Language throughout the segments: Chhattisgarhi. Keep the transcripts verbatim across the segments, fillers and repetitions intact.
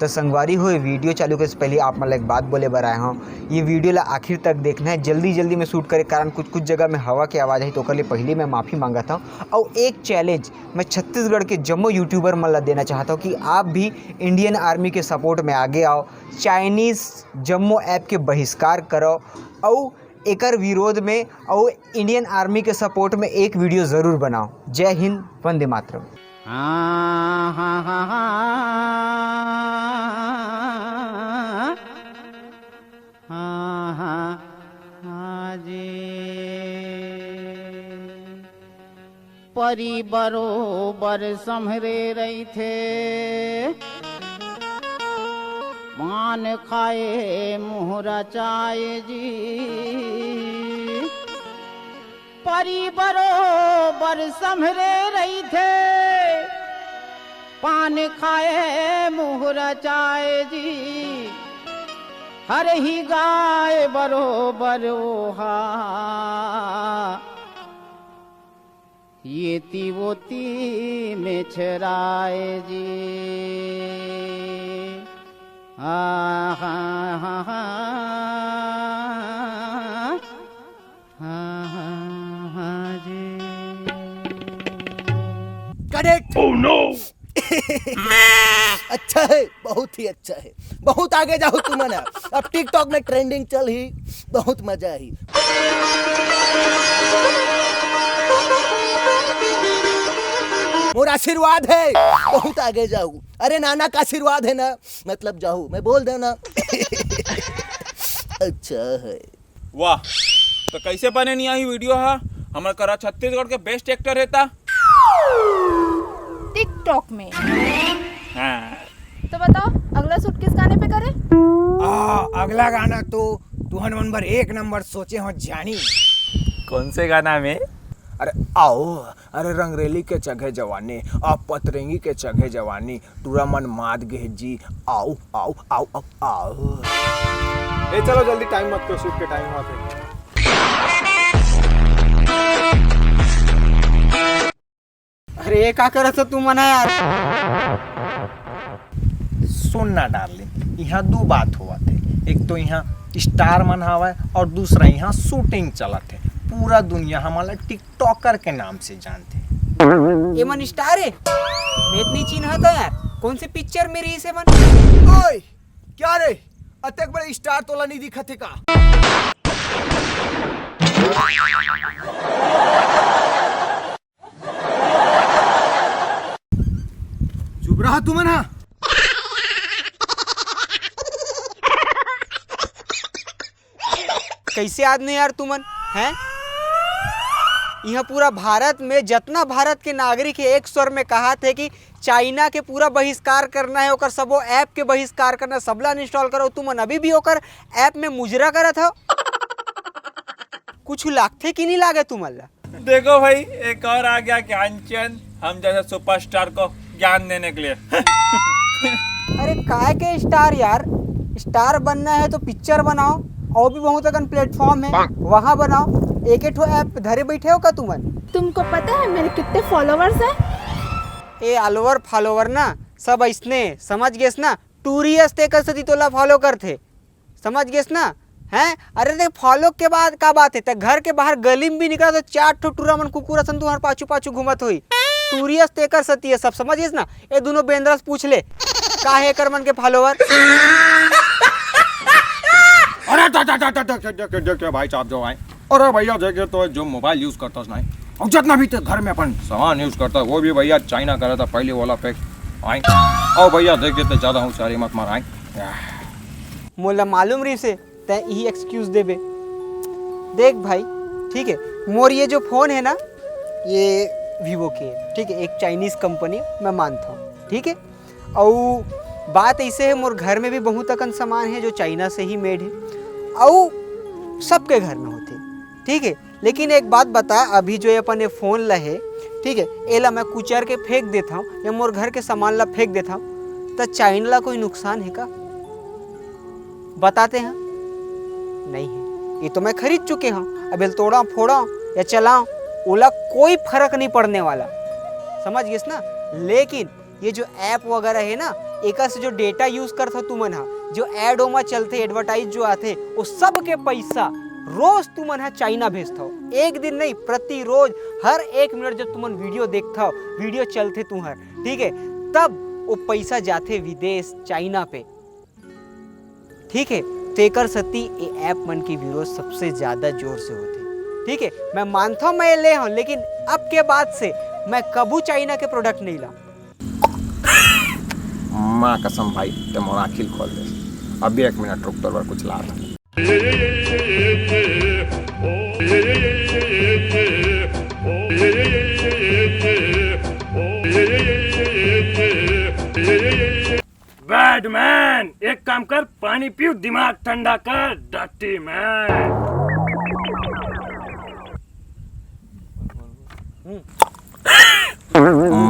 तो संगवारी हो, ये वीडियो चालू करे से पहले आप मन ला एक बात बोले बर आए हूँ। ये वीडियो ला आखिर तक देखना है। जल्दी जल्दी में शूट करे कारण कुछ कुछ जगह में हवा के आवाज़ है, तो ओकर लिए पहले मैं माफ़ी मांगत हूँ। और एक चैलेंज मैं छत्तीसगढ़ के जम्मो यूट्यूबर मन ला देना चाहता हूँ कि आप भी इंडियन आर्मी के सपोर्ट में आगे आओ, चाइनीज़ जम्मो ऐप के बहिष्कार करो, और एकर विरोध में और इंडियन आर्मी के सपोर्ट में एक वीडियो जरूर बनाओ। जय हिंद, वंदे मातरम। हाँ, हाँ, हाँ, हाँ। हाँ, हाँ, हाँ जी। परी बरोबर संभरे रहिथे, पान खाए मुहरा चाय जी। परी बरोबर संभरे रहिथे, पान खाए मुहरा चाय जी। हरही गाय बरोबर ओहा, ये ती वो ती में छराए जी। आ, हा, हा, हा, हा, हा, हा, जी। Cut it! Oh no! अच्छा है, बहुत ही अच्छा है, बहुत आगे जाहू तुमन ह। अब TikTok में ट्रेंडिंग चलही, बहुत मजा आही। मोर आशीर्वाद है, बहुत आगे जाहू। अरे नाना का आशीर्वाद है ना, मतलब जाहू, मैं बोल देना। अच्छा है। वाह, तो कैसे बने नहीं आई वीडियो हा? हमर करा छत्तीसगढ़ के बेस्ट एक्टर है ता। TikTok में। हाँ। तो बताओ, अगला शूट किस गाने पे करें? आ, अगला गाना तो तुहन मन बर एक नंबर सोचे हो जानी। कौन से गाना में? अरे आओ, अरे रंगरेली के चघे जवानी, आ पतरेंगी के चघे जवानी, टूरा मन मात गे जी, आओ, आओ, आओ, आओ, आओ। ए, चलो जल्दी, टाइम मत करो, शूट के टाइम हुआ थे। अरे, ये का करत हो तुमन यार? सुन ना डार्लिंग, यहाँ दू बात होवत है। एक तो यहाँ स्टार मन हावय और दूसरा यहाँ शूटिंग चलत है। पूरा दुनिया हमला टिकटॉकर के नाम से जानथे। ये मन स्टार है? मैं इतनी चिन्हत हो यार, कौन से पिक्चर में रही से मन? ओए, क्या रे, अतेक बड़े स्टार तोला नहीं दिखत है का? चुप रहा तुमन हा। कैसे आदमी यार तुमन हैं? यहाँ पूरा भारत में जतना भारत के नागरिक है, एक स्वर में कहा थे कि चाइना के पूरा बहिष्कार करना है, ओकर सबो ऐप के बहिष्कार करना, सबला अनइंस्टॉल करो। तुमन अभी भी ओकर ऐप में मुजरा करत हो। कुछ लागथे कि नहीं लागे तुमन ला? देखो भाई, एक और आ गया ज्ञानचंद, हम जैसे सुपरस्टार को ज्ञान देने के लिए। अरे काय के स्टार यार, स्टार बनना है तो पिक्चर बनाओ, और भी बहुत अकन प्लेटफॉर्म है, वहाँ बनाओ। एक एक ठो ऐप धरे बैठे हो का तुमन? तुमको पता है मेरे कितने फॉलोअर्स हैं? ए आलोवर फॉलोवर ना सब ऐसने, समझ गेस ना, टूरी अस तेकर सेती तोला फॉलो करथे, समझ गेस ना? हैं? अरे देख, फॉलो के बाद का बात है, ते घर के बाहर गली में भी निकला तो चार ठो टूरा मन कुकुर असन तुम्हार पाछू पाछू घूमत होई। टूरी अस तेकर सेती है सब, समझ गेस ना? ए दोनों बेंदरा से पूछ ले, का है एकर मन के फॉलोअर? अरे दा, दा, दा, दा, दा, दा, दा, दा, भाई साहब जो आए। अरे भैया देखे तो जो मोबाइल यूज़ करता है ना, और जितना भी ते घर में अपन सामान यूज़ करता है, वो भी भैया चाइना का रहता पहले वाला पैक। आए, आओ भैया देखे तो ज़्यादा होशियारी मत मार, आए। मोला मालूम रहिसे तैं इही एक्सक्यूज देबे। देख भाई, ठीक है, मोर ये जो फोन है ना, ये वीवो के है, ठीक है, एक चाइनीज कंपनी, मैं मानता हूँ, ठीक है। अउ बात ऐसे है, मोर घर में भी बहुत अकन सामान है जो चाइना से ही मेड है, अउ सबके घर में होथे, ठीक है। लेकिन एक बात बता, अभी जो ये अपन ये फोन ला है, ठीक है, एला मैं कुचर के फेंक देता हूँ या मोर घर के सामान ला फेंक देता हूँ, त चाइना ला कोई नुकसान है का? बताते हैं, नहीं है। ये तो मैं खरीद चुके हूँ, अब एल तोड़ा फोड़ा या चलाओ, ओला कोई फर्क नहीं पड़ने वाला, समझ गेस ना। लेकिन ये जो ऐप वगैरह है ना, एकर से जो डेटा यूज़ करथव तुमन ह, जो एड ओमा चलथे, एडवर्टाइज जो आथे, वो सब के पैसा रोज तुमन ह चाइना भेजथव। एक दिन नहीं, प्रतिरोज, हर एक मिनट जब तुमन वीडियो देखथव, वीडियो चलथे तुंहर, ठीक है, तब वो पैसा जाथे विदेश, चाइना पे। ठीक है, तेकर सेती ए ऐप मन के विरोध सबसे ज्यादा जोर से होथे। ठीक है, मैं मानथव, मैं ले हूँ, लेकिन अब के बाद से मैं कभू चाइना के प्रोडक्ट नहीं लाऊं। माँ कसम भाई, ते मोर आँखी ल खोल दे। अभी एक मिनट रुक, तोर बर कुछ लात हँव। बैडमैन, एक काम कर, पानी पीऊ, दिमाग ठंडा कर, डर्टी मैन।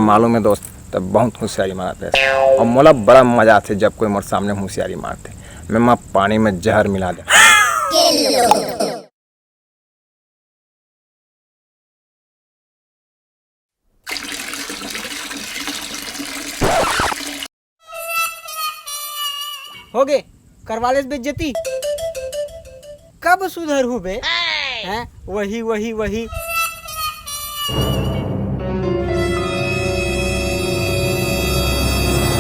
मालूम है दोस्त, ते बहुत होशियारी मारत हस, अउ मोला बड़ा मजा आथे, जब कोई मोर सामने होशियारी मारथे। मैं माँ पानी में जहर मिला दे। होगे, करवा लेस बेइज्जती। कब सुधरहू बे? हैं? वही, वही, वही।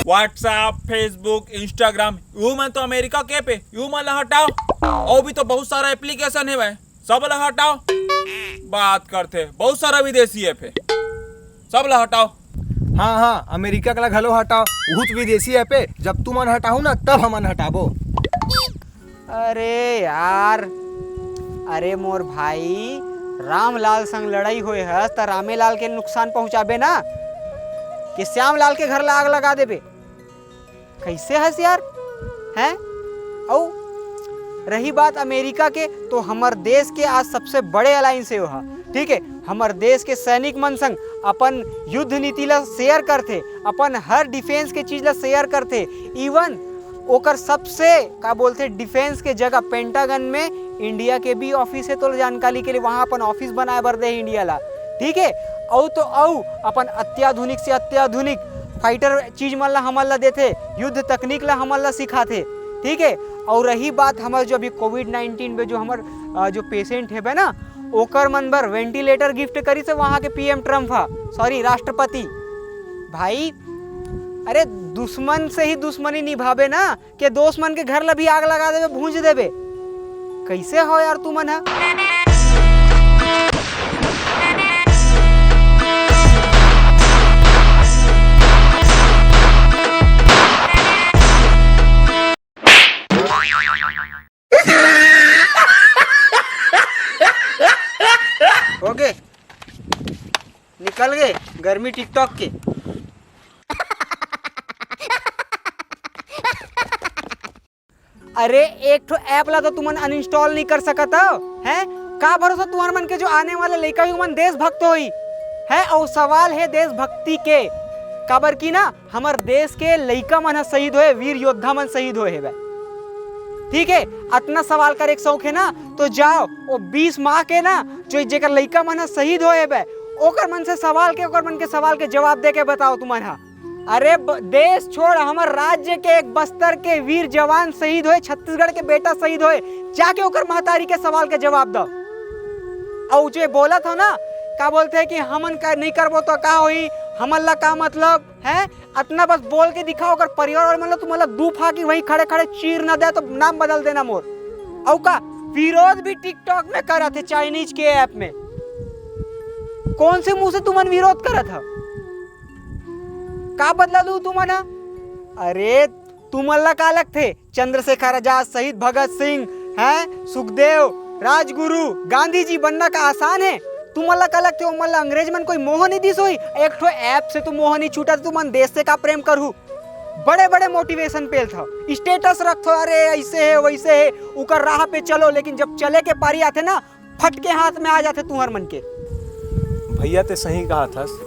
WhatsApp, Facebook, Instagram, यू मन तो अमेरिका के ऐप हे, यू मन ला हटाओ। अउ भी तो बहुत सारा एप्लीकेशन हे भाई, सब ला हटाओ। बात करथे, बहुत सारा विदेशी ऐप हे, सब ला हटाओ। हाँ, हाँ, अमेरिका के ला घलो हटाओ, बहुत विदेशी ऐप हे। जब तुमन हटाहू ना, तब हमन हटाबो। अरे यार, अरे मोर भाई, रामलाल संग लड़ाई होए हस त रामेलाल के नुकसान पहुंचाबे ना, कि श्यामलाल के घर ला आग लगा देबे? कैसे हस यार, हैं? अउ रही बात अमेरिका के, तो हमर देश के आज सबसे बड़े अलायंस हे ओहा, ठीक है? हमर देश के सैनिक मन संग अपन युद्ध नीति ला शेयर करथे, अपन हर डिफेंस के चीज ला शेयर करथे। इवन ओकर सबसे, का बोलथे, डिफेंस के जगह पेंटागन में इंडिया के भी ऑफिस हे, तोर जानकारी के लिए, वहाँ अपन ऑफिस बनाए बर दे इंडिया ला, ठीक है। अउ तो अउ अपन अत्याधुनिक से अत्याधुनिक फाइटर चीज मन ला हमन ला देथे, युद्ध तकनीक ला हमन ला सिखाथे, ठीक है। अउ रही बात हमर जो अभी कोविड नाइनटीन में जो हमर, अ, जो पेशेंट हेबे ना, ओकर मन बर वेंटिलेटर गिफ्ट करिस हे वहाँ के पीएम ट्रम्प हा, सॉरी, राष्ट्रपति। भाई, अरे दुश्मन से ही दुश्मनी निभाबे ना, के दोस्त मन के घर ला भी आग लगा देबे, भूंज देबे। कैसे हो यार तुमन ह? होगे, निकल गे गर्मी TikTok के। अरे, एक ठो ऐप ला तो तुमन अनइंस्टॉल नहीं कर सकत हो, हैं? का भरोसा तुम्हार मन के जो आने वाला लइका ही मन देशभक्त होई, हैं? अउ सवाल हे देशभक्ति के, काबर कि ना हमर देश के लइका मन ह शहीद होए, वीर योद्धा मन शहीद होए हेबे, ठीक है? अतना सवाल करे के शौक हे ना, तो जाओ वो बीस माह के ना, जो जेकर लइका मन ह शहीद होए हेबे, ओकर मन से सवाल के, ओकर मन के सवाल के जवाब दे के बताओ तुमन ह। अरे ब-, देश छोड़, हमर राज्य के एक बस्तर के वीर जवान शहीद होए, छत्तीसगढ़ के बेटा शहीद होए, जाके ओकर महतारी के सवाल के जवाब दो। अउ जे बोलत हो ना, का बोलथे कि हमन का नहीं करबो तो का होई, हमन ला का मतलब है, अतना बस बोल के दिखाओ, ओकर परिवार वाले मतलब तुमन ला दू फाकी वहीं खड़े खड़े चीर ना दे तो नाम बदल देना मोर। अउ का विरोध भी TikTok में करत हे चाइनीज के ऐप में, कौन से मुंह से तुमन विरोध करत हो? का बदला लू तुमन ह? अरे, तुमन ला का लगथे? चंद्रशेखर आजाद, शहीद भगत सिंह, हैं, सुखदेव, राजगुरु, गांधी जी बनना का आसान हे? तुमन ला का लगथे, ओमन ला अंग्रेज मन कोई मोह नहीं दिस होई? एक ठो ऐप से तो मोह नहीं छूटा, तुमन देश से का प्रेम करहू? बड़े-बड़े मोटिवेशन पेलथव, स्टेटस रखथव, अरे, ऐसे हे, वैसे हे, उकर राह पे चलो, लेकिन जब चले के पारी आथे ना, फट के हाथ में आ जाथे तुहर मन के। भैया, ते सही कहत हस।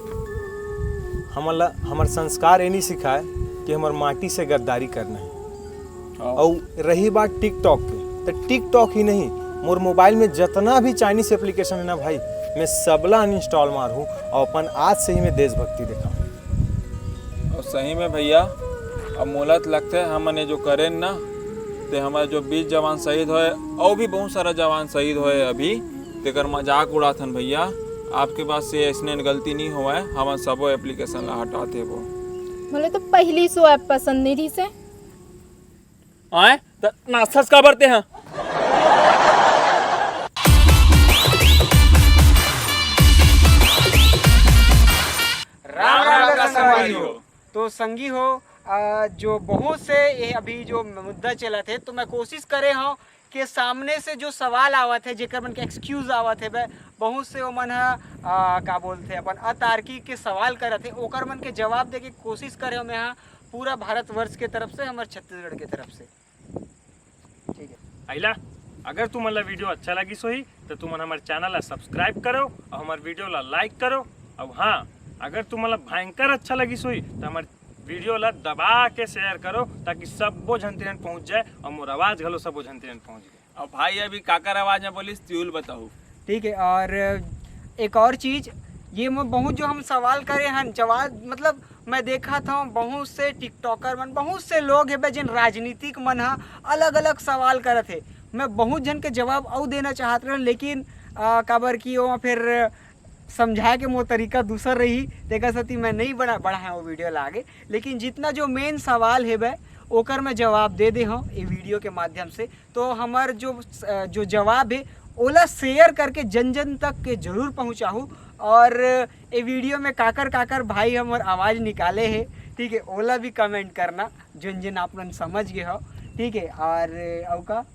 हमन ला, हमर संस्कार ए नहीं सिखाए कि हमर माटी से गद्दारी करना हे। हाँ। अउ रही बात TikTok के, त TikTok ही नहीं, मोर मोबाइल में जतना भी चाइनीज एप्लीकेशन हे ना भाई, मैं सबला अनइंस्टॉल मारहूँ अउ अपन आज से ही मैं देशभक्ति देखाहूँ। अउ सही में भैया, अब मोला त लगथे, हमन ये जो करेन ना, ते हमर जो बीस जवान शहीद होए, अउ भी बहुत सारा जवान शहीद होए अभी, तेकर मजाक उड़ाथन भैया। आपके पास से ऐसने गलती नहीं होवय, हमन सबो एप्लीकेशन ला हटा देबो। मोला तो पहली सो ऐप पसंद नहीं रहिस हे। आए त नाचथस काबर ते ह? राम राम का संगवारी हो। तो संगी हो, अ, जो बहुत से ये अभी जो मुद्दा चलत हे, तो मैं कोशिश करे हूँ कि सामने से जो सवाल आवत हे, जेकर मन के एक्सक्यूज आवत हे, बे-, बहुत से ओमन ह, अ, का बोलथे, अपन अतार्किक के सवाल करत हे, ओकर मन के जवाब दे के कोशिश करे हूँ मैं ह, पूरा भारतवर्ष के तरफ से, हमर छत्तीसगढ़ के तरफ से। ठीक है। अइला, अगर तुमन ला वीडियो अच्छा लगिस होही, तो तुमन हमर चैनल ला सब्सक्राइब करो और हमर वीडियो ला लाइक करो। और हाँ, अगर तुमन ला भयंकर अच्छा लगिस होही, तो हमर वीडियो ला दबा के शेयर करो, ताकि सबो झन तिरन पहुंच जाए और मोर आवाज घलो सबो झन तिरन पहुंच जाए। अब भाई, अभी काकर आवाज में बोलिस, तिउल बताओ। ठीक है, और एक और चीज़, ये मैं बहुत जो हम सवाल करे हन, जवाब, मतलब, मैं देखत हूँ बहुत से टिकटॉकर मन, बहुत से लोग हे बे, जिन राजनीतिक मन ह अलग-अलग सवाल करत हे। मैं बहुत झन के जवाब अउ देना चाहत रहन, लेकिन, अ, काबर कि वो फिर समझाए के मोर तरीका दूसर रही, तेकर सेती मैं नहीं बना-, बढ़ाए वो वीडियो ला आगे। लेकिन जितना जो मेन सवाल हे बे, ओकर मैं जवाब दे दे हूँ ये वीडियो के माध्यम से। तो हमर जो, अ, जो जवाब हे, ओला शेयर करके जन जन तक के जरूर पहुँचाहू। और ये वीडियो में काकर काकर भाई हमर आवाज निकाले हे, ठीक है, ओला भी कमेंट करना, जन जन आप मन समझ गए हो, ठीक है। और अउ का?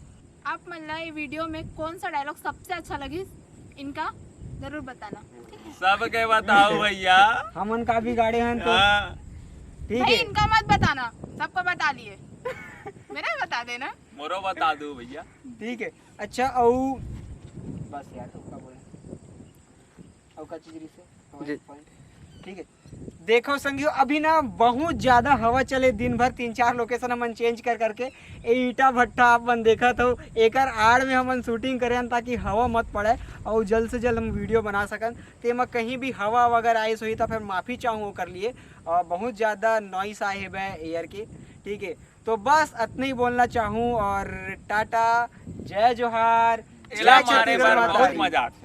आप मन ला ये वीडियो में कौन सा डायलॉग सबसे अच्छा लगिस, इनका जरूर बताना, ठीक है? सबके बताओ भैया। हमन का बिगाड़े हन तो? हाँ। ठीक भाई, है। इनका मत बताना, सबको बता लिए। मेरा बता देना। मोरो बता दो भैया। ठीक है। अच्छा, अउ बस यार, तो का बोले? अउ का चीज रही से? जी। Point। ठीक है। देखो संगियो, अभी ना बहुत ज्यादा हवा चले, दिन भर तीन चार लोकेशन हमन चेंज कर करके, ए ईटा भट्ठा आप मन देखत हो, एकर आड़ में हमन शूटिंग करे हन ताकि हवा मत पड़े और जल्द से जल्द हम वीडियो बना सकन। तेमा कहीं भी हवा वगैरह आइस होही त फिर माफी चाहूँ ओकर लिए। और बहुत ज्यादा नॉइस आए हे बे एयर के, ठीक है। तो बस अतना ही बोलना चाहूँ और टाटा, जय जोहार, एला जय मारे छत्तीसगढ़ बर माता बहुत की। मजा आथे।